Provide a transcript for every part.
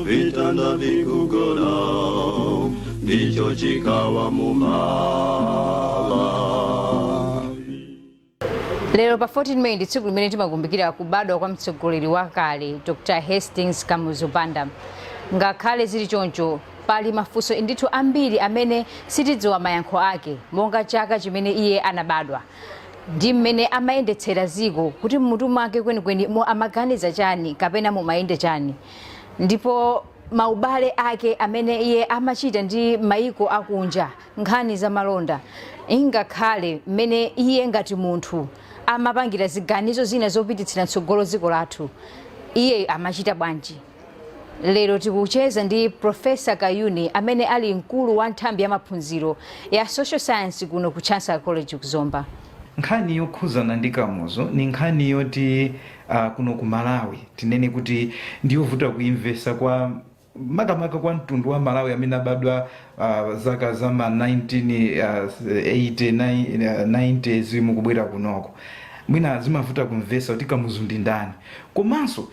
Vitanda vikugona ndicho chikawa mumala. Lero pa 14 May ndi tsiku limene timakumbukira kubadwa kwa mtsogoleri wakale Dr Hastings Kamuzu Banda. Ngakhale zili choncho, pali mafunso ndithu ambiri amene sitidziwa mayankho ake, monga chaka chimene iye anabadwa ndi mmene amayendetsera ziko, kuti mmutu mwake kwenikweni amaganiza chani kapena mumayende chani, ndipo maubale ake amene iye amachita ndi maiko akunja, nkhani za malonda, ingakhale mmene iye ngati munthu amapangira ziganizo zina zopititsira mtsogolo dziko lathu, iye amachita bwanji? Lero tikucheza ndi Profesa Kayuni amene ali mkulu wa nthambi ya maphunziro ya Social Science kuno ku Chancellor College ku Zomba. Nkhani yokhuzana ndi Kamuzu ni nkhani yoti kuno ku Malawi tinene kuti ndiyovuta kuimvesa, kwa makamaka kwa mtundu wa Malawi amene abadwa zaka za ma 1980, 90 mukubwera kunoko. Mwina zimavuta kumvesa kuti Kamuzu ndi ndani. Komanso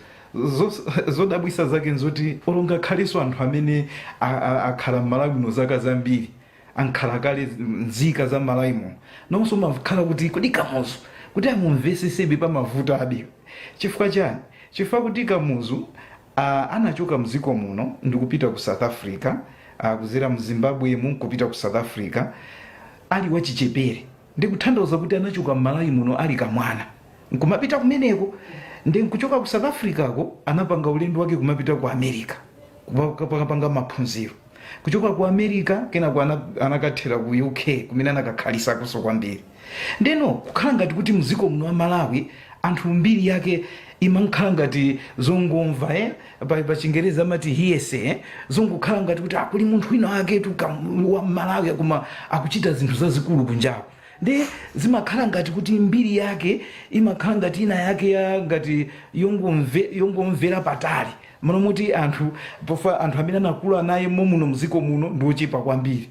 zodabwisa zake nzoti olo ngakhalenso anthu amene akhala m'Malawi muno zaka zambiri, ankhala kale nzika za Malawi muno, nonso makhala kuti kodi Kamuzu kuti amumvesesebe pamavuta abe. Chifukwa chani? Chifukwa kuti Kamuzu anachoka mdziko muno ndikupita ku South Africa, kuzera mu Zimbabwe mu kupita ku South Africa ali wachichepere. Ndikutanthauza kuti anachoka m'Malawi muno ali kamwana nkumapita kumeneko. Ndi nkuchoka ku South Africa ko anapanga ulendo wake kumapita ku America kupanga maphunziro. Kuchoka ku America kenako anakathera ku UK kumene anakakhalisakonso kwambiri. Ndeno kukhala ngati kuti mdziko muno wa Malawi anthu mbiri yake imakhala ngati zongomva, eh? Pa Chingerezi amati hearsay, eh? Zongokhala ngati kuti akuli munthu wina ake tu wa Malawi koma akuchita zinthu zazikulu kunjaku. Ndi zimakhala ngati kuti mbiri yake imakhala ngati ina yake ya ngati yongomvera patali, mano muti anthu pofa anthu amene anakula naye momuno mdziko muno ndi ochepa kwambiri.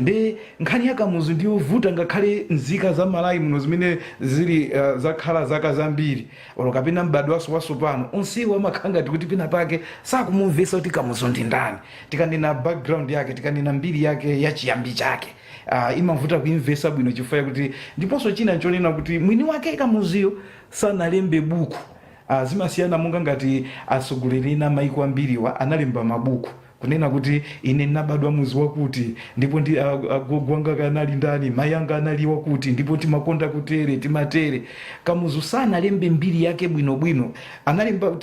Ndi nkhani ya Kamuzu ndiyovuta, ngakhale nzika za Malawi muno zimene zili zakhala zaka zambiri olo kapena m'badwaso watsopano, onsewo amakhala ngati kuti pena pake sakumumvesa kuti Kamuzu ndi ndani. Tikanena background yake, tikanena mbiri yake ya chiyambi chake, imavuta kuimvesa bwino, chifukwa kuti ndiponso china nchonena kuti mwini wake Kamuzuyo sanalembe buku. Zimasiyana monga ngati atsogoleri ena maiko ambiriwa analemba mabuku kunena kuti ine ndinabadwa muzi wakuti, ndipo ndi agogo anga kanali ndani, mayi anga anali wakuti, ndipo timakonda kutere, timatere. Kamuzu sanalembe mbiri yake bwinobwino. Analemba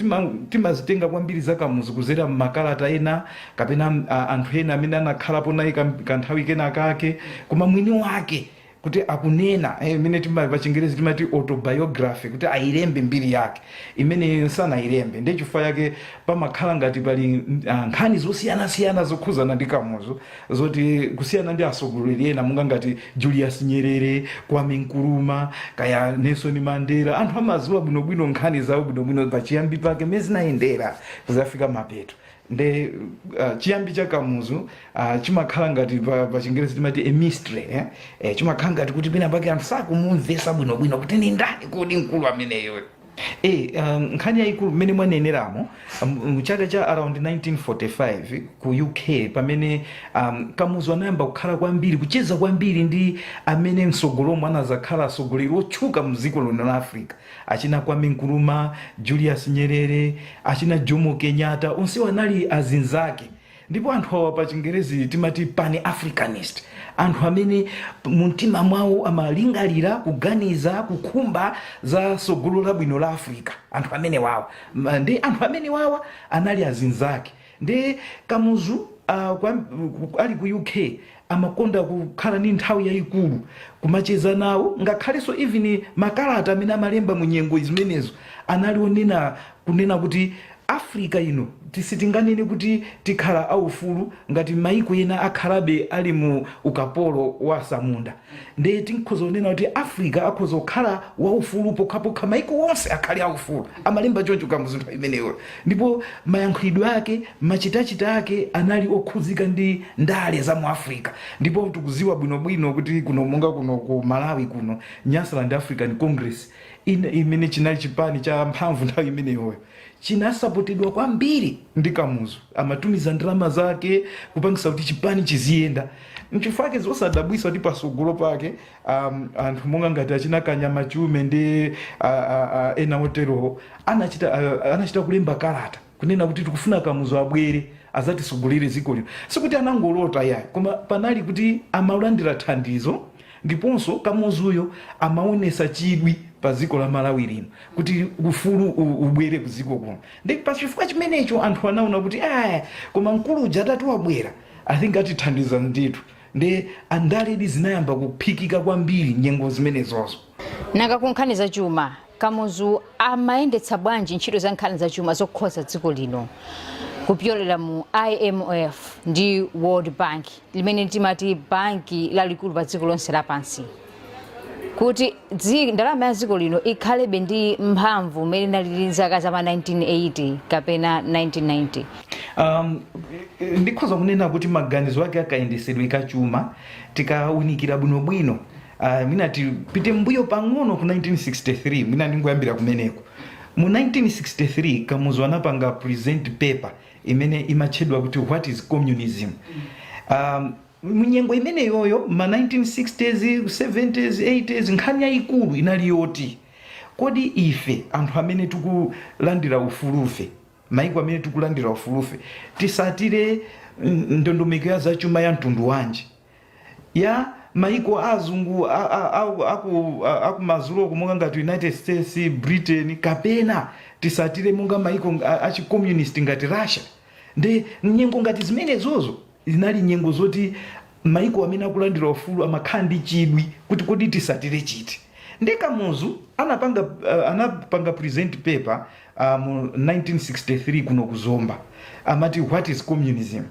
timazitenga kwambiri za Kamuzu kuzera m'makalata ena kapena anthu ena amene anakhalapo naye kanthawi kena kake, koma mwini wake kuti akunena, imene pa Chingerezi timati autobiography, kuti ayilembe mbiri yake imeneyo sanayilembe. Ndi chifukwa yake pamakhala ngati pali nkhani zosiyanasiyana zokhuzana ndi Kamuzu, zoti kusiyana ndi atsogoleri ena monga ngati Julius Nyerere, Kwame Nkrumah, kaya Nelson Mandela, anthu amaziwa bwinobwino nkhani zawo bwinobwino pachiyambi pake mmene zinayendera kuzafika mapeto. Nde chiyambi cha Kamuzu chimakhala ngati pa Chingerezi timati a mystery, eh? Chimakhala ngati kuti pena pake anthu sakumumvesa bwinobwino kuti ni ndani kodi mkulu ameneyo. Nkhani yayikulu mmene mwaneneramo, mchaka cha around 1945 ku UK, pamene Kamuzu anayamba kukhala kwambiri, kucheza kwambiri ndi amene msogolomo anazakhala atsogoleri otchuka mdziko lino la Africa, achina Kwame Nkrumah, Julius Nyerere, achina Jomo Kenyatta, onsewo anali azinzake. Ndipo anthu awa pa Chingerezi timati pan Africanist, anthu amene mumtima mwawo amalingalira, kuganiza, kukhumba za tsogolo labwino la Africa. Anthu amene wawa, ndi anthu amene wawa anali azinzake. Ndi Kamuzu ali ku UK amakonda kukhala ndi nthawi yayikulu kumacheza nawo. Ngakhalenso even makalata amene amalemba mu nyengo zimenezo anali onena kunena kuti Africa ino sitinganene kuti tikhala aufulu ngati maiko ena akhalabe ali mu ukapolo wa samunda. Ndiye tinkhoza kunena kuti Africa akhoza kukhala waufulu pokhapokha maiko onse akhale aufulu. Amalemba choncho Kamuzu nthawi imeneyo, ndipo mayankhulidwe ake, machitachita ake anali okhudzika ndi ndale za mu Africa. Ndipo tikuziwa bwinobwino kuti kuno, monga kuno ku Malawi kuno, Nyasaland African Congress imene chinali chipani cha mphamvu nthawi imeneyoyo. Chinasapotedwa kwambiri ndi Kamuzu, amatumiza ndalama zake kupangisa kuti chipani chiziyenda. Nchifukwa zosadabwisa kuti pasogolo pake anthu monga ngati achina Kanyama Chiume ndi ena oterowo anachita kulemba kalata kunena kuti tikufuna Kamuzu abwere azatisogolere dziko lino. Sikuti anangolota yayi, koma panali kuti amalandira thandizo, ndiponso Kamuzuyo amaonesa chidwi pa dziko la Malawi lino kuti ufulu ubwere ku dziko kuno. Ndi pachifukwa chimenecho anthu anaona kuti aya, koma mkulu uja atati wabwera, I think atithandiza ndithu. Ndi andaledi zinayamba kuphikika kwambiri nyengo zimenezozo. Nanga ku nkhani za chuma, Kamuzu amayendetsa bwanji ntchito za nkhani za chuma zokhoza dziko lino kupyolera mu IMF ndi World Bank, limene timati banki lalikulu pa dziko lonse lapansi, kuti ndalama ya dziko lino ikhalebe ndi mphamvu mmene inalili zaka za ma 1980 kapena 1990? Ndikhoza kunena kuti maganizo ake akayendesedwe kachuma, tikawunikira bwinobwino, mwina tipite mbuyo pang'ono ku 1963, mwina ndingoyambira kumeneko. Mu 1963 Kamuzu anapanga present paper imene imatchedwa kuti "What is Communism?" Munyengo imeneyoyo, ma 1960s, 70s, 80s, nkhani yayikulu inali yoti kodi ife anthu amene tikulandira ufulufe, maiko amene tikulandira ufulufe, tisatire ndondomeko ya zachuma ya mtundu wanji? Ya maiko azungu akumadzulo monga ngati United States, Britain, kapena tisatire monga maiko achicommunist ngati Russia? Ndi nyengo ngati zimenezozo zinali nyengo zoti maiko amene akulandira ufulu amakhala ndi chidwi kuti kodi tisatire chiti. Ndi Kamuzu anapanga present paper mu 1963 kuno kuzomba, amati "What is Communism?"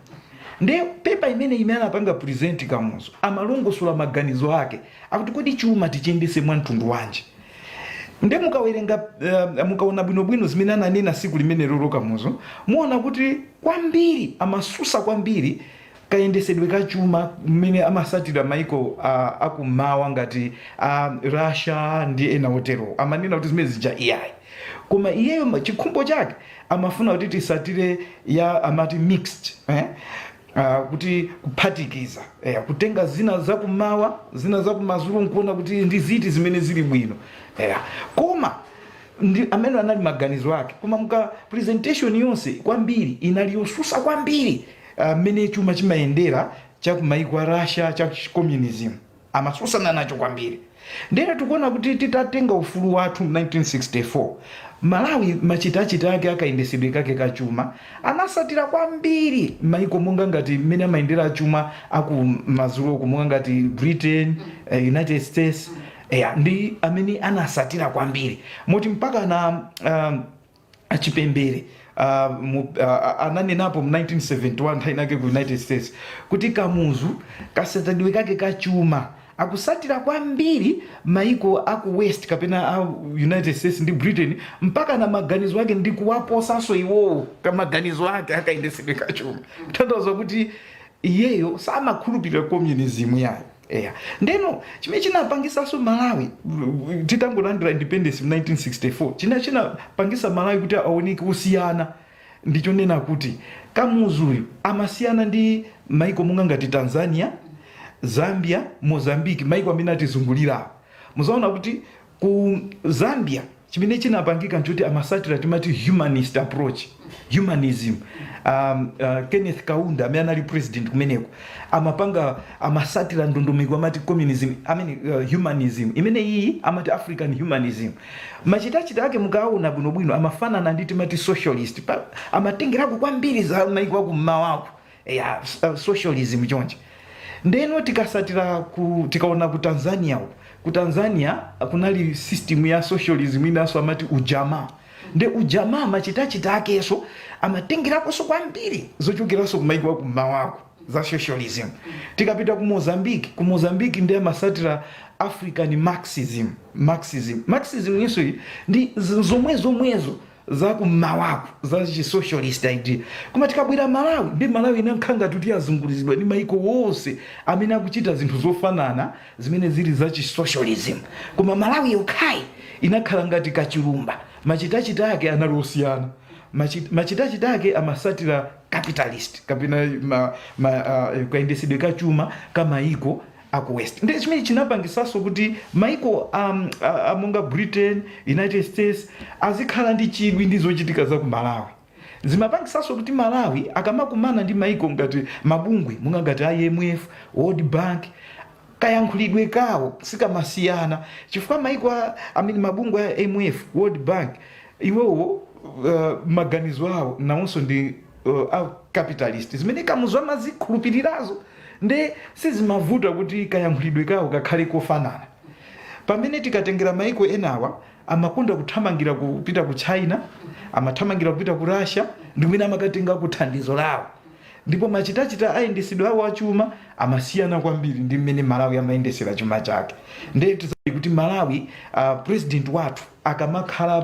Ndi paper imene anapanga present Kamuzu, amalongosola maganizo ake akuti kodi chuma tichiyendese mwa mtundu wanji. Nde mukawerenga, mukaona bwinobwino zimene ananena siku limene lolo Kamuzu, muona kuti kwambiri amasusa kwambiri kayendesedwe ka chuma mmene amasatira maiko akummawa ngati Russia ndi ena otero. Amanena kuti zimene zija iyayi, koma iyeyo chikhumbo chake amafuna kuti tisatire ya amati mixed, eh? Kuti kuphatikiza, kutenga zina zakumawa, zina zakumadzulo, nkuona kuti ndi ziti zimene zili bwino. Koma ndi amene anali maganizo ake. Koma muka presentation yonse kwambiri inali yosusa kwambiri mmene chuma chimayendera chakumaiko a Russia, cha communism, amasusana nacho kwambiri. Ndere tikuona kuti titatenga ufulu wathu mu 1964, Malawi machitachita ake akayendesedwe kake kachuma anasatira kwambiri maiko monga ngati mmene amayendera chuma akumadzuloku, monga ngati Britain, United States, ndi amene anasatira kwambiri, moti mpaka na achipembere ananenapo mu 1971 nthawi inake ku United States kuti Kamuzu kasatidwe kake kachuma akusatira kwambiri maiko aku West kapena a United States ndi Britain, mpaka na maganizo ake ndi kuwaposanso iwowo kamaganizo ake akayendesedwe kachuma, kutanthauza kuti iyeyo samakhulupirira communism yayo. Eya, ndeno chimene chinapangisanso Malawi titangolandira independence mu 1964, china chinapangisa Malawi kuti aoneke kusiyana, ndichonena kuti Kamuzuyu amasiyana ndi maiko monga ngati Tanzania, Zambia, Mozambique, maiko amene atizungulirawo. Muzaona kuti ku Zambia chimene chinapangika nchoti amasatira timati humanist approach, humanism. Kenneth Kaunda amene anali president kumeneko amapanga, amasatira ndondomeko amati communism, I mean, humanism imene iyi amati African humanism. Machitachita ake mukaona bwinobwino amafanana ndi timati socialist, amatengerako kwambiri za maiko akummawako ya socialism chonje. Ndeno tikasatira tikaona ku Tanzania uku, ku Tanzania kunali system ya socialism inanso amati ujamaa. Nde ujamaa machitachita akenso amatengerakonso kwambiri zochokeranso kumaiko akummawako za socialism. Tikapita ku Mozambique, ku Mozambique ndi amasatira African Marxism. Marxism inso iyi ndi zomwe zomwezo zakummawako za chisocialist idea. Koma tikabwera Malawi, ndi Malawi inakhala ngati kuti yazungulizidwa ndi maiko wonse amene akuchita zinthu zofanana zimene zili za chisocialism, koma Malawi yokhayi inakhala ngati kachilumba, machitachita ake anali osiyana. Machitachita ake amasatira capitalist kapena kayendesedwe ka chuma ka maiko aku West. Ndi chimene chinapangisanso kuti maiko amonga Britain, United States azikhala ndi chidwi ndi zochitika za ku Malawi. Zimapangisanso kuti Malawi akamakumana ndi maiko ngati mabungwe monga ngati IMF, World Bank, kayankhulidwe kawo sikamasiyana, chifukwa maiko amene mabungwe a IMF, World Bank, iwowo maganizo awo nawonso ndi a capitalist, zimene Kamuzu amazikhulupirirazo. Nde sizimavuta kuti kayankhulidwe kawo kakhale kofanana. Pamene tikatengera maiko enawa, amakonda kuthamangira kupita ku China, amathamangira kupita ku Russia, ndi kumene amakatenga kuthandizo lawo, ndipo machitachita ayendesedwe awo achuma amasiyana kwambiri ndi mmene Malawi amayendesera chuma chake. Ndiye tizati kuti Malawi, president wathu akamakhala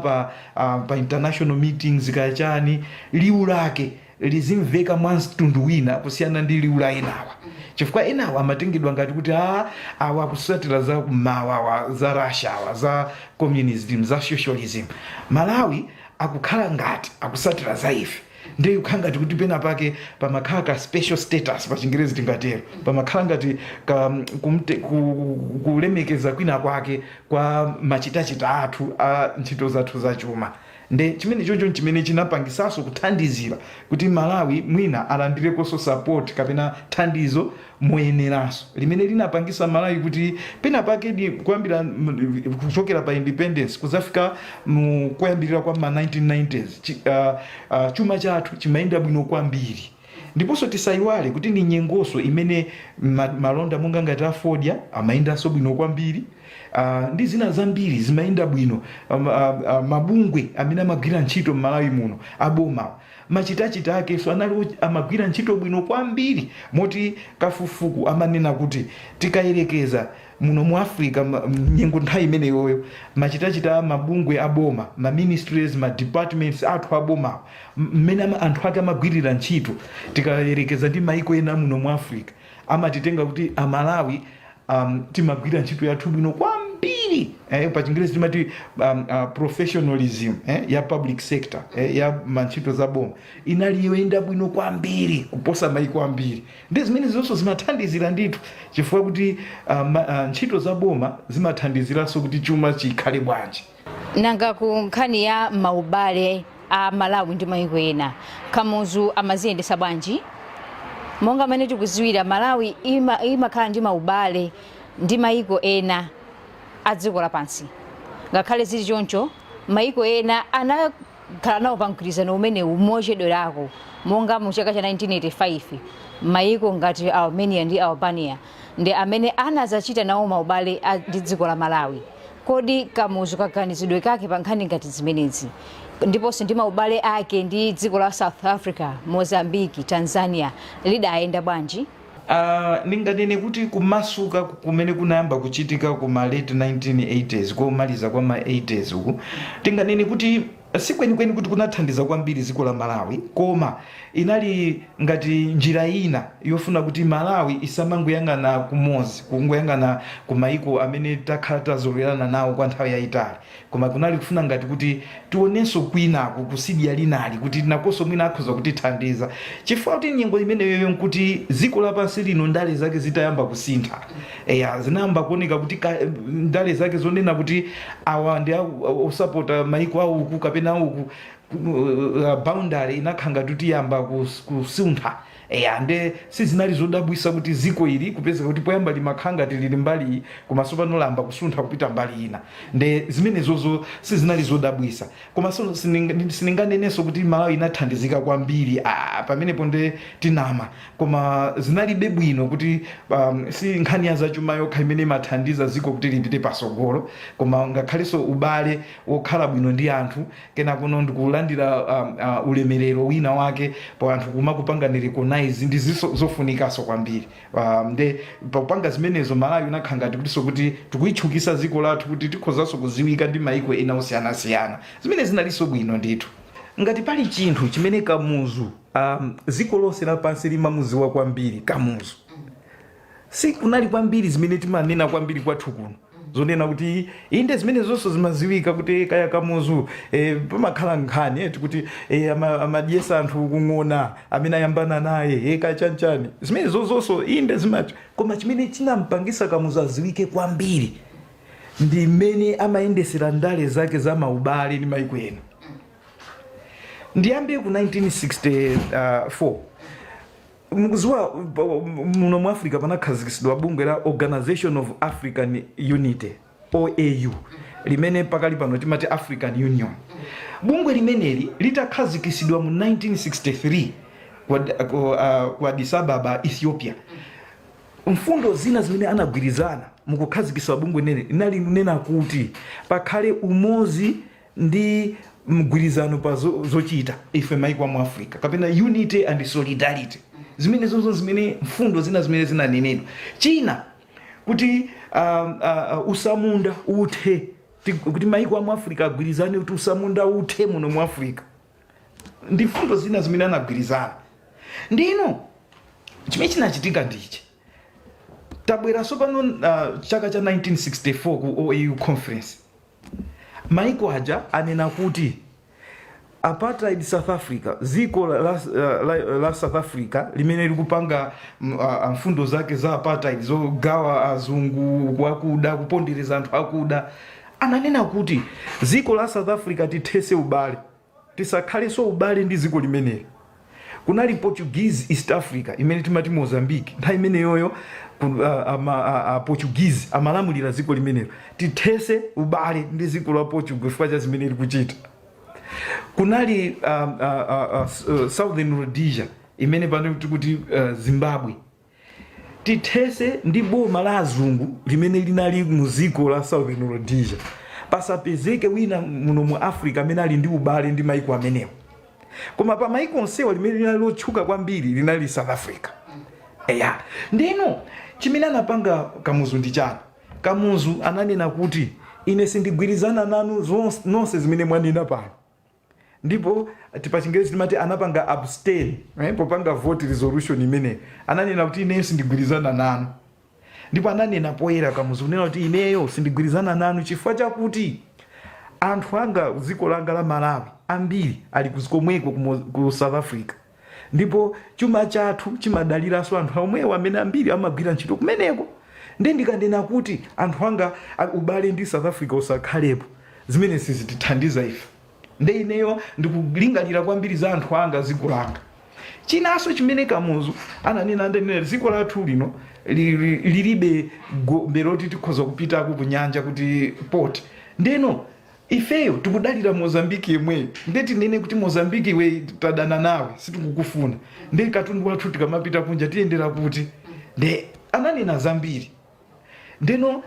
pa international meetings kachani, liwu lake lizimveka mwa mtundu wina kusiyana ndi liwu la enawa, chifukwa enawa amatengedwa ngati kuti awa akusatira za kummawa awa, za Russia awa, za communism, za socialism. Malawi akukhala ngati akusatira za ife. Ndiye kukhala ngati kuti pena pake pamakhala ka special status, pa Chingerezi tingatero, pamakhala ngati ka kulemekeza kwina kwake kwa machitachita athu a ntchito zathu zachuma. Nde chimene choncho chimene chinapangisanso kuthandizira kuti Malawi mwina alandirekonso support kapena thandizo moyeneranso, limene linapangisa Malawi kuti pena pake kuyambira kuchokera pa independence kuzafika mu kuyambirira kwa ma 1990s, chuma chathu chimayenda bwino kwambiri. Ndiponso tisayiwale kuti ni nyengoso imene malonda monga ngati afodya amayendanso bwino kwambiri, ndi zina zambiri zimayenda bwino. Mabungwe amene amagwira ntchito m'Malawi muno aboma, machitachita akenso anali amagwira ntchito bwino kwambiri, moti kafukufuku amanena kuti tikayerekeza muno mu Africa, nyengo nthawi imeneyoyo, machitachita mabungwe aboma, ma ministries, ma departments athu aboma, mmene anthu ake amagwirira ntchito, tikayerekeza ndi maiko ena muno mu Africa, amatitenga kuti Amalawi timagwira ntchito yathu bwino kwambiri. Pa Chingerezi timati professionalism ya public sector, ya mantchito za boma inali yoyenda bwino kwambiri kuposa maiko ambiri. Ndi zimene zonso zimathandizira ndithu, chifukwa kuti ntchito za boma zimathandiziranso kuti chuma chikhale bwanji. Nanga ku nkhani ya maubale a Malawi ndi maiko ena, Kamuzu amaziyendesa bwanji? Monga mmene tikuziwira, Malawi imakhala ndi maubale ndi maiko ena a dziko lapansi. Ngakhale zili choncho, maiko ena anakhala nawo pa mgwirizano umenewu mochedwerako, monga mu chaka cha 1985 maiko ngati Armenia ndi Albania ndi amene anazachita nawo maubale ndi dziko la Malawi. Kodi Kamuzu kaganizidwe kake pa nkhani ngati zimenezi, ndiponso ndi maubale ake ndi dziko la South Africa, Mozambique, Tanzania lidayenda bwanji? Ndinganene kuti kumasuka kumene kunayamba kuchitika kuma late 1980s, komaliza kwa ma 80s uku, tinganene kuti sikwenikweni kuti kunathandiza kwambiri dziko la Malawi, koma inali ngati njira ina yofuna kuti Malawi isamangoyang'ana kumozi, kungoyang'ana ku maiko amene takhala tazolowerana nawo kwa nthawi yayitali, koma kunali kufuna ngati kuti tionenso kwinaku, kusidya linali, kuti nakonso mwina akhoza kutithandiza, chifukwa kuti nyengo imeneyoyo nkuti dziko lapansi lino ndale zake zitayamba kusintha. Eya, zinayamba kuoneka kuti ndale zake zonena kuti awa ndi osapota maiko auku kapena auku, boundary inakhala ngati kuti yamba kusuntha. Eya, nde sizinali zodabwisa kuti ziko ili kupezeka kuti poyamba limakhala ngati lili mbali iyi, koma pano layamba kusuntha kupita mbali ina. Nde zimenezozo sizinali zodabwisa, komanso sininganenenso kuti Malawi inathandizika kwambiri. Pamenepo nde tinama, koma zinalibe bwino kuti si nkhani ya zachuma yokha imene imathandiza ziko kuti lipite pasogolo, koma ngakhalenso ubale wokhala bwino ndi anthu, kenakono ndikulandira ulemerero wina wake pa anthu kumakupanga recognize, ndi zofunikanso kwambiri. Nde pakupanga zimenezo, Malawi inakhala ngati kutinso kuti tikuyitchukisa dziko lathu, kuti tikhozanso kuziwika ndi maiko ena osiyanasiyana, zimene zinalinso bwino ndithu. Ngati pali chinthu chimene Kamuzu, dziko lonse lapansi limamuziwa kwambiri Kamuzu, si kunali kwambiri zimene timanena kwambiri kwathu kuno. Zonena kuti inde, zimene zonso zimaziwika kuti kaya Kamuzu, pamakhala nkhani eti kuti amadyesa anthu kung'ona amene ayambana naye, kachanchani, zimene zozonso inde zimati. Koma chimene chinampangisa Kamuzu aziwike kwambiri ndi mmene amayendesera ndale zake za maubale ndi maiko ena. Ndiyambe ku 1964. Mukuziwa, muno mu Africa panakhazikitsidwa bungwe la Organization of African Unity, OAU, limene pakali pano timati African Union. Bungwe limeneli litakhazikitsidwa mu 1963 ku Addis Ababa, Ethiopia, mfundo zina zimene anagwirizana mukukhazikitsa bungwe nene linali kunena kuti pakhale umodzi ndi mgwirizano pa zochita ife maiko amu Africa, kapena unity and solidarity. Zimene zonso zimene mfundo zina zimene zinanenedwa, china kuti usamunda uthe, kuti maiko amu Africa agwirizane kuti usamunda uthe muno mu Africa, ndi mfundo zina zimene anagwirizana. Ndino chimene chinachitika ndichi: tabweranso pano chaka cha 1964 ku OAU conference, maiko aja anena kuti apartheid South Africa, dziko la South Africa limene likupanga mfundo zake za apartheid, zogawa azungu akuda, kupondereza anthu akuda, ananena kuti dziko la South Africa tithese ubale, tisakhalenso ubale ndi dziko limeneli. Kunali Portuguese East Africa imene timati Mozambique nthawi imeneyoyo, Portuguese amalamulira dziko limenelo, tithese ubale ndi dziko la Portugal chifukwa cha zimene likuchita. Kunali Southern Rhodesia imene pano tikuti Zimbabwe, tithese ndi boma la azungu limene linali mu dziko la Southern Rhodesia, pasapezeke wina muno mu Africa amene ali ndi ubale ndi maiko amenewo. Koma pa maiko onsewa, limene linali lotchuka kwambiri linali South Africa. Eya, ndino chimene anapanga Kamuzu ndi chani? Kamuzu ananena kuti ine sindigwirizana nanu nonse zimene mwanena pano. Ndipo pa Chingerezi timati anapanga abstain, popanga vote resolution imene ananena kuti ineyo sindigwirizana nanu. Ndipo ananena poyera Kamuzu kunena kuti ineyo sindigwirizana nanu chifukwa chakuti anthu anga, dziko langa la Malawi, ambiri ali komweko ku South Africa, ndipo chuma chathu chimadaliranso anthu omwewo amene ambiri amagwira ntchito kumeneko. Ndi ndikanena kuti anthu anga ubale ndi South Africa usakhalepo, zimene sizitithandiza ife. Nde ineyo ndikulingalira kwambiri za anthu anga, dziko langa. Chinanso chimene Kamuzu ananena, andanena dziko lathu lino lilibe gombe loti tikhoza kupitako ku nyanja, kuti port. Ndeno ifeyo tikudalira Mozambiki yemweyo. Nde tinene kuti Mozambiki iwe tadana nawe, sitikukufuna, nde katundu wathu tikamapita kunja tiyendera kuti? Nde ananena zambiri. Ndeno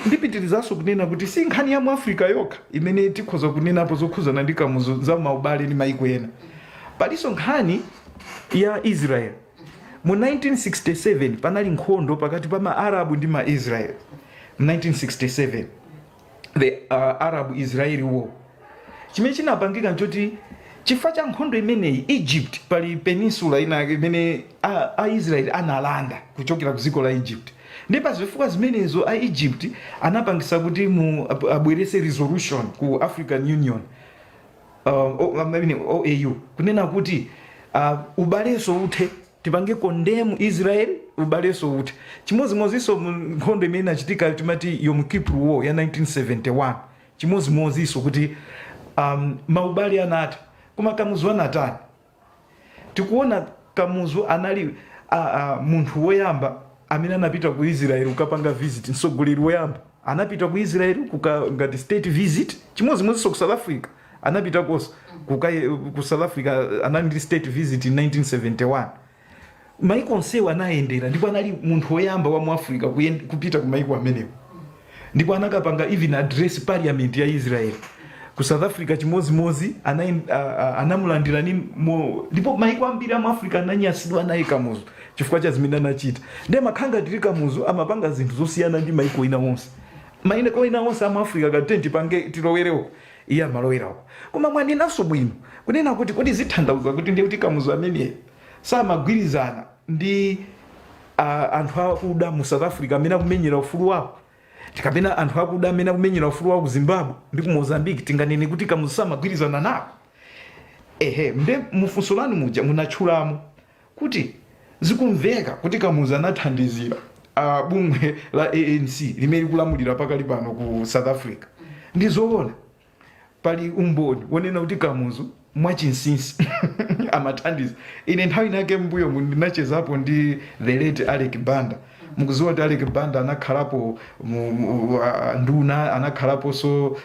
ndipitirizanso kunena kuti si nkhani ya mu Africa yokha imene tikhoza kunenapo zokhuzana ndi Kamuzu za maubale ndi maiko ena. Palinso nkhani ya Israel. Mu 1967 panali nkhondo pakati pa ma-Arabu ndi ma-Israel. Mu 1967, the Arab Israeli War. Chimene chinapangika nchoti chifukwa cha nkhondo imeneyi, Egypt, pali peninsula ina imene a Israel analanda kuchokera ku dziko la Egypt. Ndi pa zifukwa zimenezo a Egypt anapangisa kuti mu abwerese resolution ku African Union, I mean, OAU, kunena kuti ubalenso uthe, tipange condemn Israel, ubalenso uthe. Chimodzimodzinso mu nkhondo imene inachitika timati Yom Kippur War ya 1971, chimodzimodzinso kuti maubale anatha. Koma Kamuzu anatani? Tikuona Kamuzu anali munthu woyamba amene anapita ku Israel kukapanga visit, mtsogoleri woyamba anapita ku Israel ngati state visit. Chimodzimodzinso ku South Africa, anapitakonso ku South Africa, anali ndi state visit in 1971. Maiko onsewo anayendera, ndipo anali munthu woyamba wa mu Africa kupita ku maiko amenewo, ndipo anakapanga even address parliament ya Israel. Ku South Africa chimodzimodzi, anamulandira ni ndipo maiko ambiri amu Africa ananyasidwa naye Kamuzu chifukwa cha zimene anachita. Ndiye makhanga tili Kamuzu amapanga zinthu zosiyana ndi maiko ina onse. Maiko ina onse amu Africa kati tipange tilowere uko, iye amalowera uko. Koma mwanenanso bwino kunena kuti kodi zithandauza kuti ndiye kuti Kamuzu ameneyo samagwirizana ndi anthu akuda mu South Africa amene akumenyera ufulu wawo? Kapena anthu akuda amene akumenyera ufulu wa ku Zimbabwe ndi ku Mozambique, tinganene kuti Kamuzu samagwirizana nawo? Ehe, nde mufunso lanu muja munatchulamo kuti zikumveka kuti Kamuzu anathandizira bungwe la ANC limene likulamulira pakali pano ku South Africa. Ndi zoona, pali umboni wonena kuti Kamuzu mwachinsinsi amathandiza. Ine nthawi inake mbuyo ndinachezapo ndi the late Alec Banda. Mukuziwa kuti Alec Banda anakhalapo nduna, anakhalaponso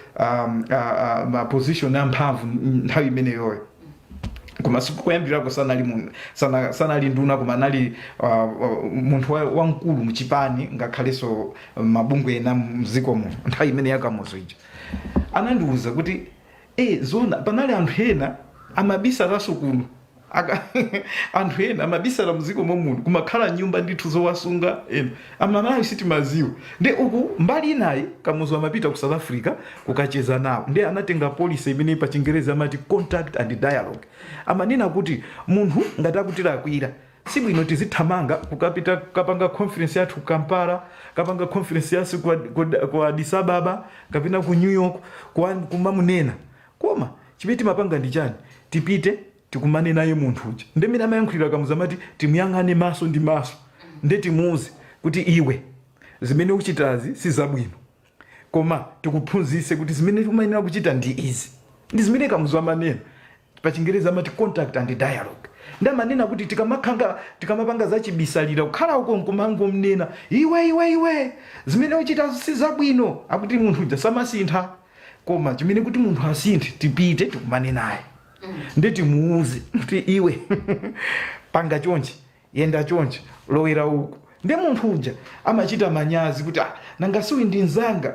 ma position amphamvu nthawi imeneyoyo, koma sikuyambirako sanali nduna, koma anali munthu wamkulu muchipani, ngakhalenso mabungwe ena mdziko muno nthawi imene yakamuzu ija. Anandiwuza kuti zona panali anthu ena amabisalanso kuno. Anthu ena amabisala mdziko momuno, kumakhala nyumba ndithu zowasunga ena, amalawi sitimaziwa. Ndi uku mbali inayi Kamuzu amapita ku South Africa kukacheza nawo, ndi anatenga policy imene pa Chingerezi amati contact and dialogue. Amanena kuti munthu ngati akutilakwira, sibwino tizithamanga kukapita kukapanga conference yathu ku Kampala, kapanga conference yathu ku Addis Ababa kapena ku New York kumamunena. Koma chimene timapanga ndi chani? Tipite tikumane naye munthu uja. Ndi mmene amayankhulira Kamuzu, amati timuyang'ane maso ndi maso, ndi timuuze kuti iwe, zimene ukuchitazi si zabwino, koma tikuphunzitse kuti zimene umayenera kuchita ndi izi. Ndi zimene Kamuzu amanena, pa Chingerezi amati contact and dialogue. Ndi amanena kuti tikamakhanga tikamapanga zachibisalira, kukhala uko nkumangomnena, "Iwe, iwe, iwe, zimene uchita si zabwino," akuti munthu uja samasintha. Koma chimene kuti munthu asinthe, tipite tikumane naye, ndi timuuze kuti iwe, panga chonchi, yenda chonchi, lowera uku. Ndi munthu uja amachita manyazi kuti, "Ah, nanga siwi ndi mzanga,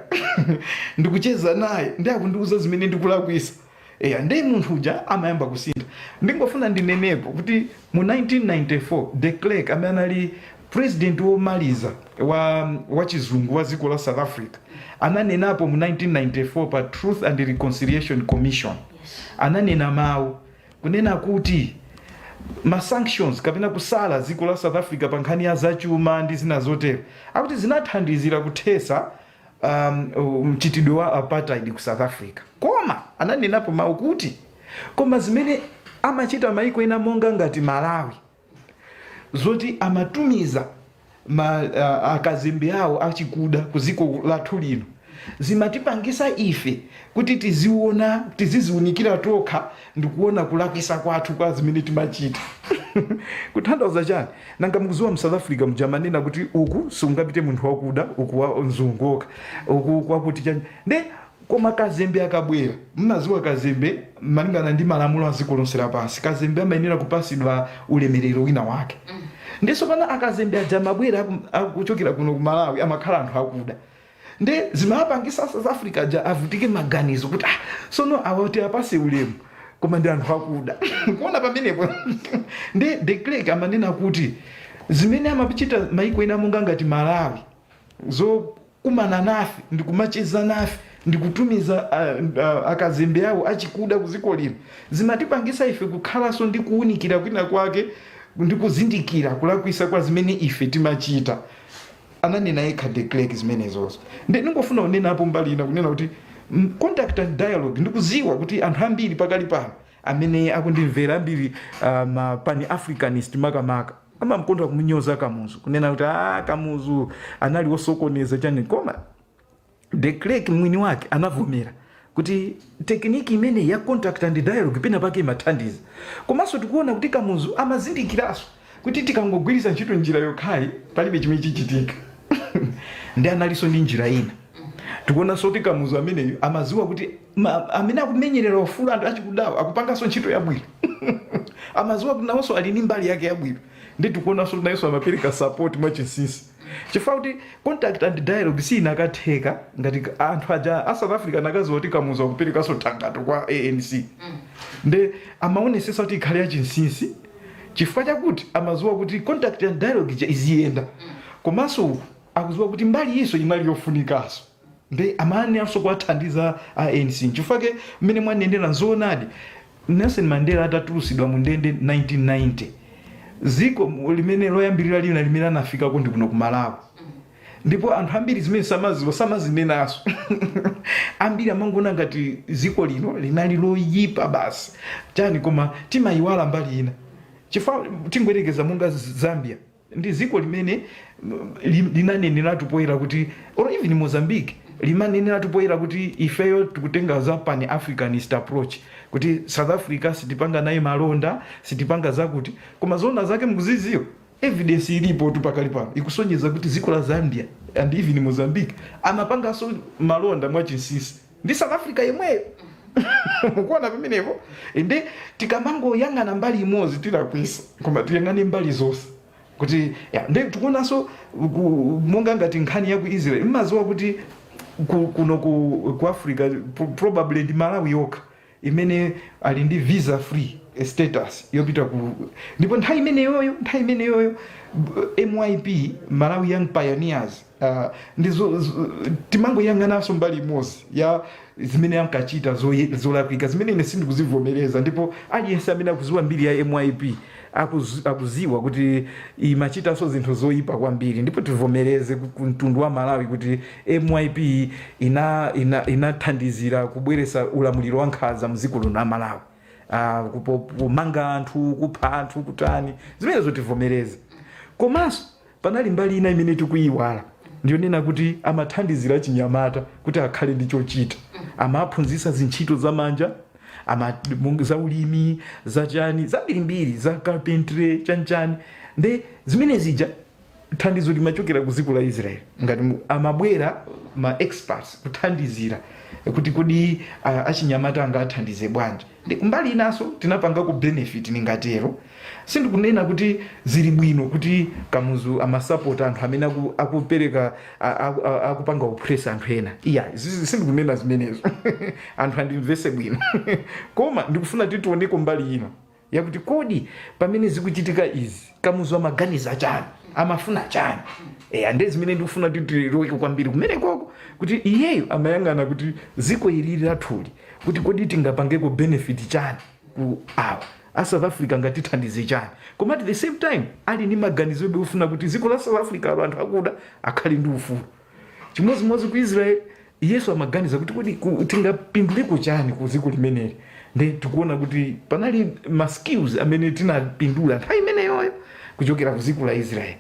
ndikucheza naye, ndi akundiuza zimene ndikulakwisa." Eya, ndi munthu uja amayamba kusintha. Ndingofuna ndinenepo kuti mu 1994 De Klerk, amene anali president womaliza wa chizungu wa dziko la South Africa, ananenapo mu 1994 pa Truth and Reconciliation Commission, ananena mawu kunena kuti ma sanctions kapena kusala dziko la South Africa pa nkhani ya zachuma ndi zina zotero, akuti zinathandizira kuthesa mchitidwe wa apartheid ku South Africa. Koma ananenapo mawu kuti koma zimene amachita maiko ena monga ngati Malawi, zoti amatumiza akazembe awo achikuda ku dziko lathu lino, zimatipangisa ife kuti tiziona, tiziziunikira tokha ndikuona kulakwisa kwathu kwa zimene timachita. Kutanthauza chani? Nanga mukuziwa mu South Africa mujamanena kuti uku sungapite munthu wakuda, uku wa mzungu okha, uku kwakuti chani. Nde koma kazembe akabwera, mmaziwa kazembe malingana ndi malamulo a dziko lonse lapansi, kazembe amayenera kupasidwa ulemerero wina wake. Ndiso pana akazembe aja amabwera akuchokera kuno ku Malawi amakhala anthu akuda, nde zimapangisa South Africa aja avutike maganizo kuti, "Ah, sono awa tiapase ulemu, koma ndi anthu akuda." Kuona pamenepo, ndi De Klerk amanena kuti zimene amachita maiko ena monga ngati Malawi, zokumana nafe ndikumacheza nafe ndikutumiza akazembe awo achikuda ku dziko lino, zimatipangisa ife kukhalanso ndi kuwunikira kwina kwake ndi kuzindikira kulakwisa kwa zimene ife timachita. Ananena yekha De Klerk zimenezozo. Ndi ndingofuna kunenapo mbali ina kunena kuti contact and dialogue, ndikuziwa kuti anthu ambiri pakali pano amene akundimvera, ambiri ma pan Africanist makamaka, amamkonda kumunyoza Kamuzu, kunena kuti, "Ah, Kamuzu anali wosokoneza chani." Koma De Klerk mwini wake anavomera kuti technique imene ya contact and dialogue pena pake imathandiza. Komanso tikuona kuti Kamuzu amazindikiranso kuti tikangogwiritsa ntchito njira yokhayi palibe chimene chichitika, ndi analinso ndi njira ina. Tikuonanso kuti Kamuzu ameneyo amaziwa kuti amene akumenyerera ufulu anthu achikudawo akupanganso ntchito yabwino, amaziwa kuti nawonso ali ndi mbali yake yabwino. Ndi tikuonanso kuti nayenso amapereka support mwachinsinsi, chifukwa kuti contact and dialogue siinakatheka ngati anthu aja a South Africa anakaziwa kuti Kamuzu akuperekanso thangato kwa ANC. Nde amaonesesa kuti ikhale yachinsinsi, chifukwa chakuti amaziwa kuti contact and dialogue ija iziyenda, komanso uku akuziwa kuti mbali iso inali yofunikanso, ndi amayenanso kuwathandiza ANC. Chifukwa ke mmene mwanenera, nzoonadi, Nelson Mandela atatulusidwa mu ndende 1990, ziko limene loyambirira lina limene anafikako ndi kuno ku Malawi. Ndipo anthu ambiri zimene samaziwa samazinenaso. Ambiri amangoona ngati dziko lino linali loyipa basi, chani, koma timayiwala mbali ina, chifukwa tingoyerekeza monga Zambia ndi dziko limene linaneneratu poyera kuti, or even Mozambique limaneneratu poyera kuti ifeyo tikutenga za pan Africanist approach, kuti South Africa sitipanga naye malonda, sitipanga zakuti. Koma zona zake mukuziziwa, evidence ilipo tu pakali pano ikusonyeza kuti dziko la Zambia and even Mozambique amapanganso malonda mwachinsinsi ndi South Africa yemweyo. Mukuona pamenepo? Nde tikamangoyang'ana mbali imodzi tilakwisa, koma tiyang'ane mbali zonse kuti ya. Nde tikuonanso monga ngati nkhani ya ku Israel. Mmaziwa kuti kuno ku Africa probably ndi Malawi yokha imene ali ndi visa free status yopita ku. Ndipo nthawi imeneyoyo MYP, Malawi Young Pioneers, ndizo timangoyang'ananso mbali imodzi ya zimene ankachita zolakwika, zimene ine sindikuzivomereza. Ndipo aliyense amene akuziwa mbiri ya MYP akuziwa kuti imachitanso zinthu zoyipa kwambiri. Ndipo tivomereze ku mtundu wa Malawi kuti MYP inathandizira kubweresa ulamuliro wa nkhanza mdziko lino la Malawi, kumanga anthu, kupha anthu, kutani, zimenezo tivomereze. Komanso panali mbali ina imene tikuyiwala, ndiyonena kuti amathandizira chinyamata kuti akhale ndi chochita. Amaphunzitsa zintchito zamanja, za ulimi, zachani, zambirimbiri, za carpentry, chanchani. Nde zimene zija thandizo limachokera ku dziko la Israel, ngati amabwera ma experts kuthandizira kuti kodi achinyamata angathandize bwanji. Ndi kumbali inanso tinapangako benefit, ningatero. Sindikunena kuti zili bwino kuti Kamuzu amasapota anthu amene akupereka akupanga oppress anthu ena, iya, sindikunena zimenezo, anthu andimvese bwino. Koma ndikufuna titioneko mbali ina yakuti kodi pamene zikuchitika izi Kamuzu amaganiza chani, amafuna chani? Eya, ndi zimene ndikufuna kuti tiloweke kwambiri kumenekoko, kuti iyeyo amayang'ana kuti dziko ilili lathuli, kuti kodi tingapangeko benefit chani ku awa a South Africa, ngatithandize chani? Koma at the same time ali ndi maganizo ebe ofuna kuti dziko la South Africa alo anthu akuda akhale ndi ufulu. Chimodzimodzi ku Israel, Yesu amaganiza kuti kodi tingapinduleko chani ku dziko limeneli? Ndi tikuona kuti panali ma skills amene tinapindula nthawi imeneyoyo kuchokera ku dziko la Israel.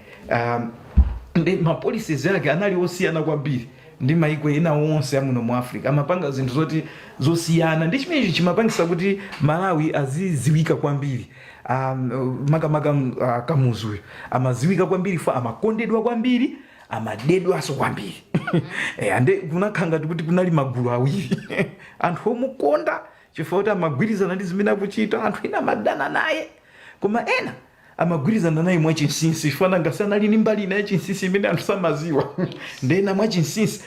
Ndi ma policies ake anali osiyana kwambiri ndi maiko ena onse amuno mu Africa. Amapanga zinthu zoti zosiyana, ndi chimenechi chimapangisa kuti Malawi aziziwika kwambiri. Makamaka Kamuzuyo amaziwika kwambiri fa amakondedwa kwambiri, amadedwanso kwambiri. Ande kunakhala ngati kuti kunali magulu awiri: anthu omukonda chifukwa kuti amagwirizana ndi zimene akuchita, anthu ena amadana naye, koma ena amagwirizana naye mwachinsinsi, chifukwa ngasi anali ndi mbali ina yachinsinsi imene anthu samaziwa. Ndena mwachinsinsi,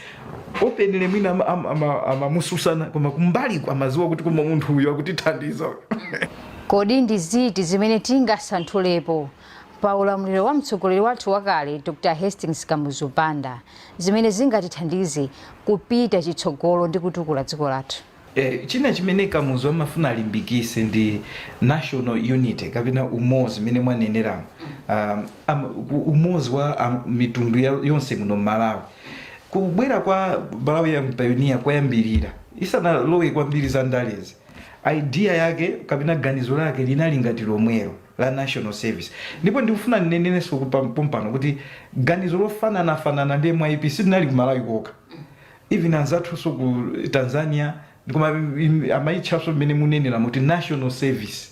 openly mwina amamususana, koma kumbaliko amaziwa kuti koma munthu uyu akutithandiza. Kodi ndi ziti zimene tingasanthulepo pa ulamuliro wa mtsogoleri wathu wakale Dr Hastings Kamuzu Banda zimene zingatithandize kupita chitsogolo ndi kutukula dziko lathu? China chimene Kamuzu amafuna alimbikise ndi national unity kapena umodzi mmene mwaneneramo, umodzi wa mitundu yonse muno mMalawi. Kubwera kwa Malawi Young Pioneer kwayambirira, isanalowe kwambiri za ndalezi, idea yake kapena ganizo lake linali ngati lomwelo la national service. Ndipo ndikufuna ndinenenso pompano kuti ganizo lofananafanana ndi MYP silinali ku Malawi kokha, even anzathunso ku Tanzania, koma amayitchaso mmene munenera muti national service.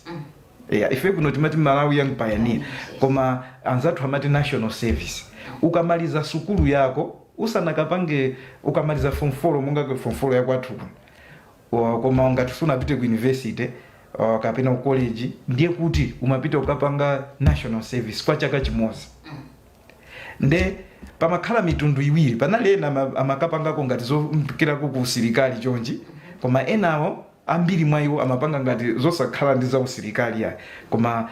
Yeah, ife kuno timati Malawi Young Pioneer, koma anzathu amati national service. Ukamaliza sukulu yako, usanakapange, ukamaliza form 4, monga form 4 yakwathu kuno, koma ngati sunapite ku university kapena ku college, ndiye kuti umapita ukapanga national service kwa chaka chimodzi. Nde pamakhala mitundu iwiri. Panali ena amakapangako ngati zopikirako ku usilikali chonchi, koma enawo, ambiri mwa iwo amapanga ngati zosakhala ndi za usilikali yayi, koma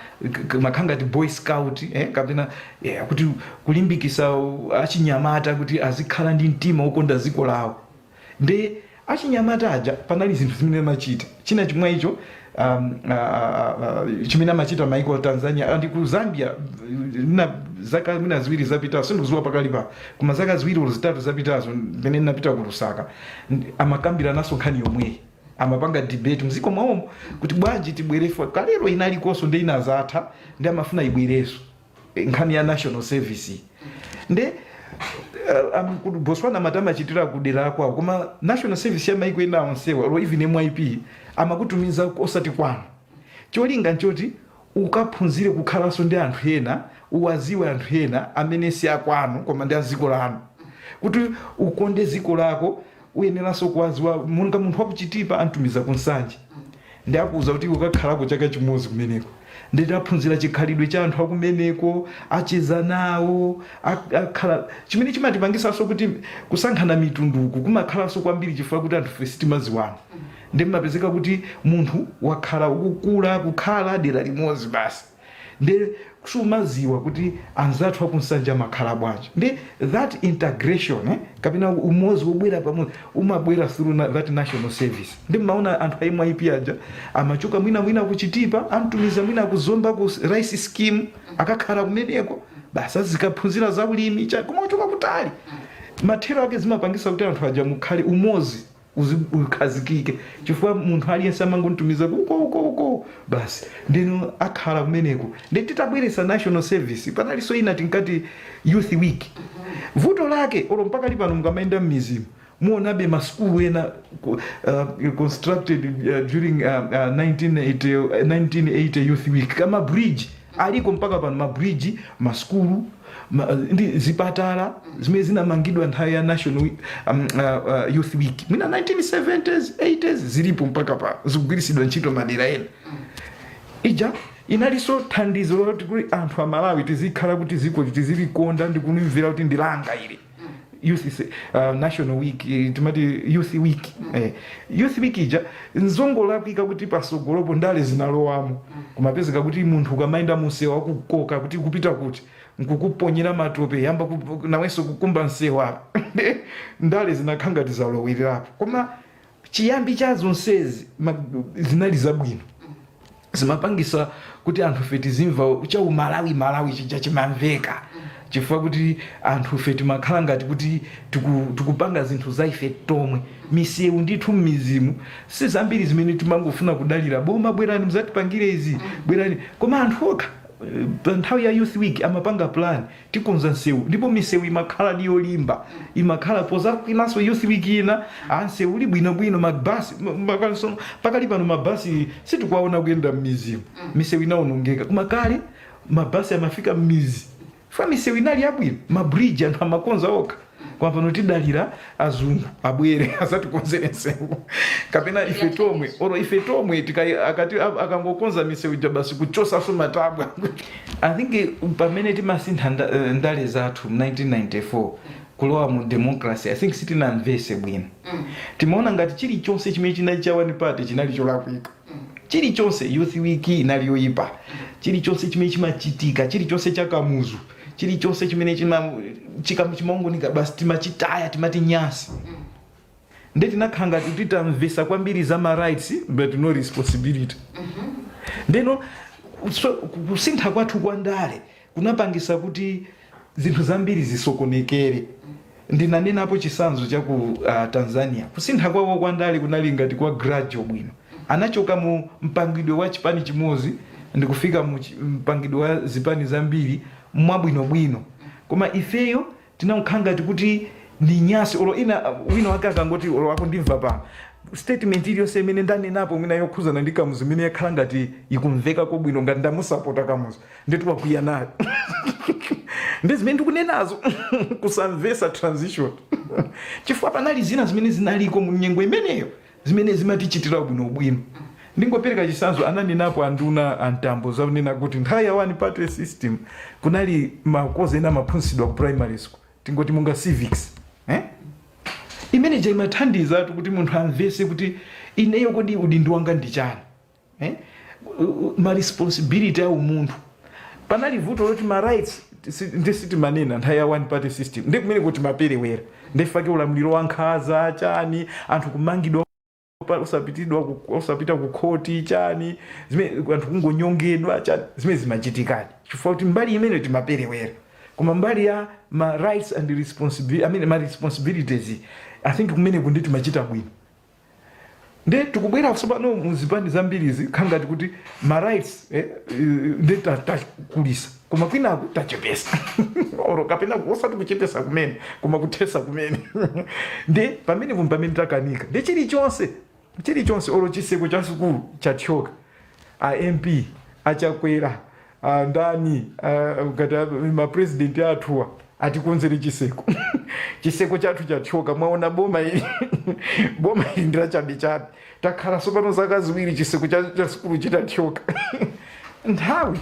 makhala ngati boy scout, kapena kuti kulimbikisa achinyamata kuti azikhala ndi mtima wokonda dziko lawo. Ndi achinyamata aja panali zinthu zimene amachita. China chimwe icho chimene amachita maiko a Tanzania ndi ku Zambia na Zaka mwina 2 zapitazo, sindikuziwa pakali pa, koma zaka 2 olo 3 zapitazo mmene ndinapita ku Lusaka, amakambiranaso nkhani yomweyi, amapanga debate mziko mwawomo kuti bwanji tibwerefa. Kalero inalikonso ndi inazatha, ndi amafuna ibwereso nkhani ya national service. Nde ku Botswana amati amachitira kudera kwawo, koma national service ya maiko ena onsewa or even MYP amakutumiza osati kwanu. Cholinga nchoti ukaphunzire kukhalanso ndi anthu ena, uwaziwe anthu ena amene si akwanu koma ndi aziko lanu. Kuti ukonde ziko lako uyeneranso kuwaziwa. Monga munthu wakuchitipa antumiza kunsanje, ndi akuuza kuti ukakhalako chaka chimodzi kumeneko, nditaphunzira chikhalidwe cha anthu akumeneko, acheza nawo, akhala. Chimene chimatipangisanso kuti kusankhana mitunduku kumakhalanso kwambiri chifukwa kuti anthu fe sitimaziwana, ndi mmapezeka kuti munthu wakhala ukukula kukhala dera limodzi basi, ndi sumaziwa kuti anzathu akunsanja amakhala bwanji. Ndi that integration, kapena umodzi wobwera pamodzi umabwera through that national service. Ndi mmaona anthu a MYP aja amachoka mwina mwina kuchitipa, amtumiza mwina kuzomba ku rice scheme, akakhala kumeneko basi azikaphunzira za ulimi cha koma kuchoka kutali. Mathero ake zimapangisa kuti anthu aja mukhale umodzi ukhazikike, chifukwa munthu aliyense amangontumiza uko uko uko basi, ndino akhala kumeneko. Ndi titabweresa national service, panalinso ina tinkati youth week. Vuto lake olo mpaka lipano mukamayenda m'mizimu muonabe masukulu ena constructed during 1980, 1980 youth week, kama bridge aliko mpaka pano, mabridge, masukulu, ndi zipatala zimene zinamangidwa nthawi ya national week, youth week mwina 1970s, 80s, zilipo mpaka pano, zikugwiritsidwa ntchito madera ena. Ija inalinso thandizo loti kuti anthu amalawi tizikhala kuti ziko tizilikonda ndi kulimvera kuti ndilanga ili youth national week, timati youth week. Youth week ija nzongolakwika kuti pasogolopo ndale zinalowamo, kumapezeka kuti munthu ukamayenda munsewu akukoka kuti kupita kuti nkukuponyera matope, yamba nawenso kukumba msewu apa. Ndale zinakhala ngati zalowelerapo, koma chiyambi cha zonsezi zinali zabwino, zimapangisa kuti anthu fe tizimva cha umalawi malawi chija chimamveka, chifukwa kuti anthu fe timakhala ngati kuti tikupanga zinthu za ife tomwe. Misewu ndithu m'mizimu si zambiri zimene timangofuna kudalira boma, bwerani muzatipangire izi, bwerani, koma anthu okha pa nthawi ya youth week amapanga plan, tikonza msewu, ndipo misewu imakhala ndi yolimba, imakhala pozakwinanso youth week ina ansewu uli bwinobwino. Mabasi pakali pano mabasi sitikuwaona kuyenda m'mizimu, misewu inawonongeka, koma kale mabasi amafika m'mizi fa misewu inali yabwino, mabridge anthu amakonza okha. Koma pano tidalira azungu abwere azatikonzere msewu, kapena ife tomwe, oro ife tomwe akati akangokonza misewu ija basi kuchosaso matabwa. I think pamene timasintha ndale zathu mu 1994 kulowa mu democracy, I think sitinamvese bwino. Timaona ngati chilichonse chimene chinali cha one party chinali cholakwika, chilichonse. Youth week inali yoyipa, chilichonse chimene chimachitika, chilichonse chakamuzu, chilichonse chimene chimaongonika basi timachitaya, timati nyasi. Ndi tinakhala ngati titamvesa kwambiri za ma rights but no responsibility. Ndeno so, kusintha kwathu kwa ndale kunapangisa kuti zinthu zambiri zisokonekere. Ndinanenapo chisanzo cha ku Tanzania. Kusintha kwawo kwa ndale kunali ngati kwa gradual bwino, anachoka mu mpangidwe wa chipani chimodzi ndikufika mu mpangidwe wa zipani zambiri mwabwinobwino. Koma ifeyo tinakhala ngati kuti ndi nyasi. Olo ina wina wake akangoti, olo akundimva pano, statement iliyonse imene ndanenapo mwina yokhuzana ndi Kamuzu imene yakhala ngati ikumveka kobwino, ngati ndamusapota Kamuzu, nditi wakwiya nayo ndi zimene ndikunenazo, kusamvesa transition, chifukwa panali zina zimene zinaliko mu nyengo imeneyo zimene zimatichitira bwinobwino. Ndingopereka chisanzo, ananenapo anduna antambo zakunena kuti nthawi ya one party system kunali makozi ena amaphunzitsidwa ku primary school, tingoti monga civics, eh? Imeneja imathandizatu kuti munthu amvese kuti ineyo kodi udindo wanga ndi chani, eh? Ma responsibility a umunthu. Panali vuto loti ma rights ndi sitimanena nthawi ya one party system, ndi kumene kuti maperewera, ndifake ulamuliro wa nkhanza chani, anthu kumangidwa osapita ku khoti chani, zimene anthu kungonyongedwa chani, zimene zimachitikadi chifukwa kuti mbali imene timaperewera. Koma mbali ya ma rights and responsibility, I mean, ma responsibilities, I think kumeneku ndi timachita bwino. Nde tikubwera tsopano muzipani zambirizi khangati kuti ma rights nde takulisa, koma kwinaku tachepesa, oro kapena osati kuchepesa kumene, koma kuthesa kumene. Nde pamene pamene takanika, nde chilichonse chilichonse, olo chiseko cha sukulu chathyoka, a MP achakwera, ndani, ngati mapresident athuwa atikonzere chiseko, chiseko chathu chathyoka. Mwaona boma ili, boma ili ndi lachabechabe. Takhala sopano zaka 2 chiseko cha sukulu chitathyoka. Nthawi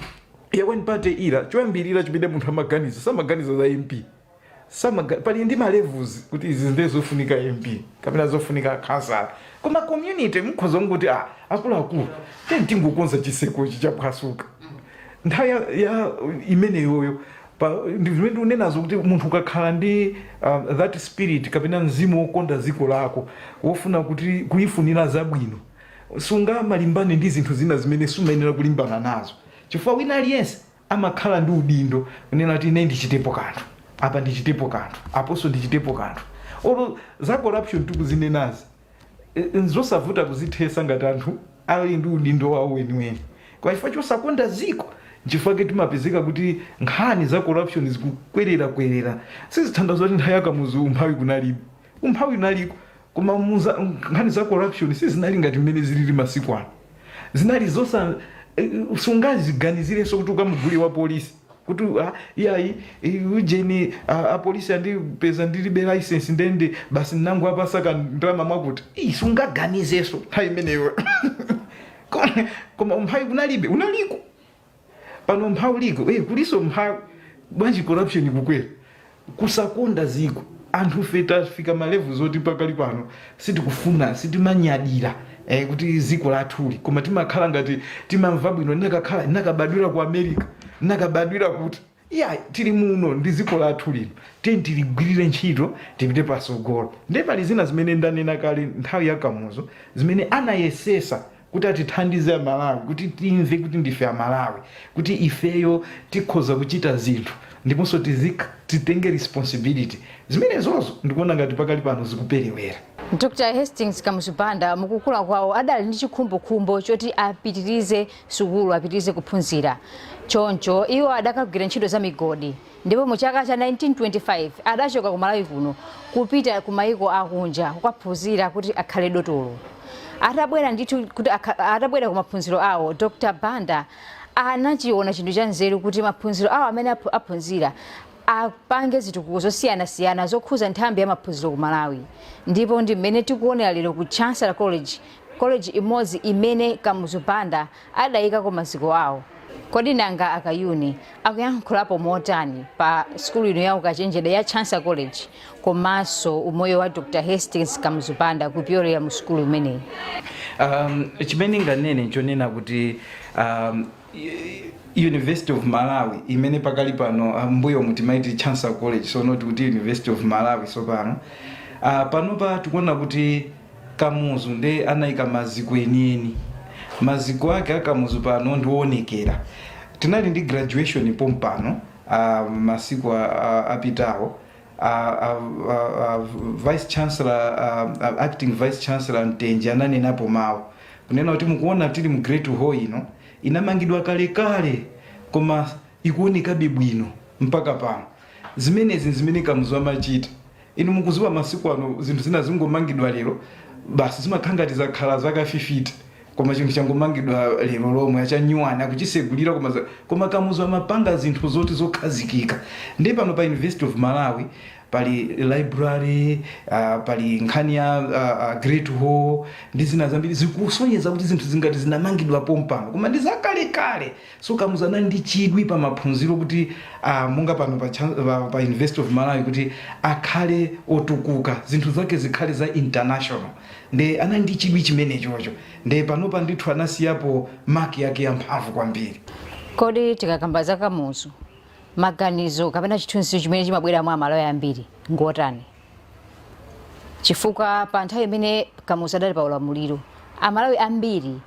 ya one party era, choyambirira chimene munthu amaganiza, samaganiza za MP. Pali ndi ma levels kuti izi ndiye zofunika MP kapena zofunika kansala, koma community mukhoza kunguti, ah, akuluakulu, teni tingokonza chisekochi chaphwasuka. Nthawi ya imeneyoyo ndi zimene ndikunenazo kuti munthu ukakhala ndi that spirit kapena mzimu wokonda dziko lako, wofuna kuti kulifunira zabwino, sungamalimbane ndi zinthu zina zimene sumayenera kulimbana nazo, chifukwa wina aliyense amakhala ndi udindo kunena kuti ine ndichitepo kanthu apa, ndichitepo kanthu aponso, ndichitepo kanthu. Olo za corruption tikuzinenazi, nzosavuta kuzithesa ngati anthu ali ndi udindo wawo weniweni. Kwa chifukwa chosakonda ziko, nchifukwa timapezeka kuti nkhani za corruption zikukwerera kwerera. Sizithandiza kuti nthawi yakamuzu umphawi kunalibe, umphawi unaliko, koma nkhani za corruption sizinali ngati mmene zilili masiku ano. Zinali zosa sungaziganizirenso kuti ukamugule wa polisi kuti, ah, iyayi, ujeni, apolisi andipeza ndilibe license, ndende basi nangu apasaka ndalama mwakuti. Sungaganizenso nthawi imeneyo. Koma umphawi kunalibe? Unaliko. Pano umphawi uliko, kuliso umphawi, bwanji corruption ikukwera? Kusakonda ziko. Anthu fe tafika ma level zoti pakali pano sitikufuna, sitimanyadira kuti ziko lathuli, koma timakhala ngati timamva bwino nakakhala nakabadwira ku America, nakabadwira kuti ya tili muno ndi ziko lathu lino, tiye tiligwirire ntchito, tipite pasogolo. Ndiye pali zina zimene ndanena kale, nthawi ya Kamuzu, zimene anayesesa kuti atithandize Amalawi kuti timve kuti ndife Amalawi, kuti ifeyo tikhoza kuchita zinthu ndiponso titenge responsibility. Zimenezozo ndikuona ngati pakali pano zikuperewera. Dr Hastings Kamuzu Banda mukukula kwawo adali ndi chikhumbokhumbo choti apitirize sukulu, apitirize kuphunzira. Choncho iwo adakagwira ntchito za migodi, ndipo mu chaka cha 1925 adachoka ku Malawi kuno kupita ku mayiko akunja kukaphunzira kuti akhale dotolo. Atabwera ndithu kuti atabwera ku maphunziro awo, Dr Banda anachiona chinthu cha nzeru kuti maphunziro awo amene aphunzira apange zitukuko zosiyanasiyana zokhuza nthambi ya maphunziro ku Malawi. Ndipo ndi mmene tikuonera lero ku Chancellor College, college imodzi imene Kamuzu Banda adayikako maziko awo. Kodi nanga akayuni akuyankhulapo motani pa sukulu ino ya ukachenjede ya Chancellor College komanso umoyo wa Dr Hastings Kamuzu Banda kupyolera mu sukulu imeneyi? Chimene nganene nchonena kuti University of Malawi imene pakali pano, mbuyo mutimaiti Chancellor College, so not kuti University of Malawi. So pano panopa tikuona kuti Kamuzu nde anayika maziko enieni. Maziko ake akamuzu pano ndionekera. Tinali ndi graduation pompano masiku apitawo. Vice chancellor, acting vice chancellor Mtenje ananenapo mawu kunena kuti mukuona tili mu Great Hall ino, inamangidwa kalekale koma ikuonekabe bwino mpaka pano. Zimenezi zimene Kamuzu amachita. Inu mukuziwa masiku ano zinthu zina zingomangidwa lero basi zimakhala ngati zakhala zaka 50, koma chinthu changomangidwa lero lomwe, achanyuwani akuchisegulira, koma Kamuzu amapanga zinthu zoti zokhazikika. Ndiye pano pa University of Malawi pali library, pali nkhani ya Great Hall ndi zina zambiri, zikusonyeza kuti zinthu zingati zinamangidwa pompano koma ndi zakalekale. So Kamuzu anali ndi chidwi pa maphunziro kuti monga pano pa University of Malawi kuti akhale otukuka, zinthu zake zikhale za international. Nde anali ndi chidwi chimenechocho, nde panopa ndithu anasiyapo mark yake yamphamvu kwambiri. Kodi tikakamba za Kamuzu, maganizo kapena chithunzi chimene chimabwera mwa Amalawi ambiri ngotani? Chifukwa pa nthawi imene Kamuzu adali pa ulamuliro, Amalawi ambiri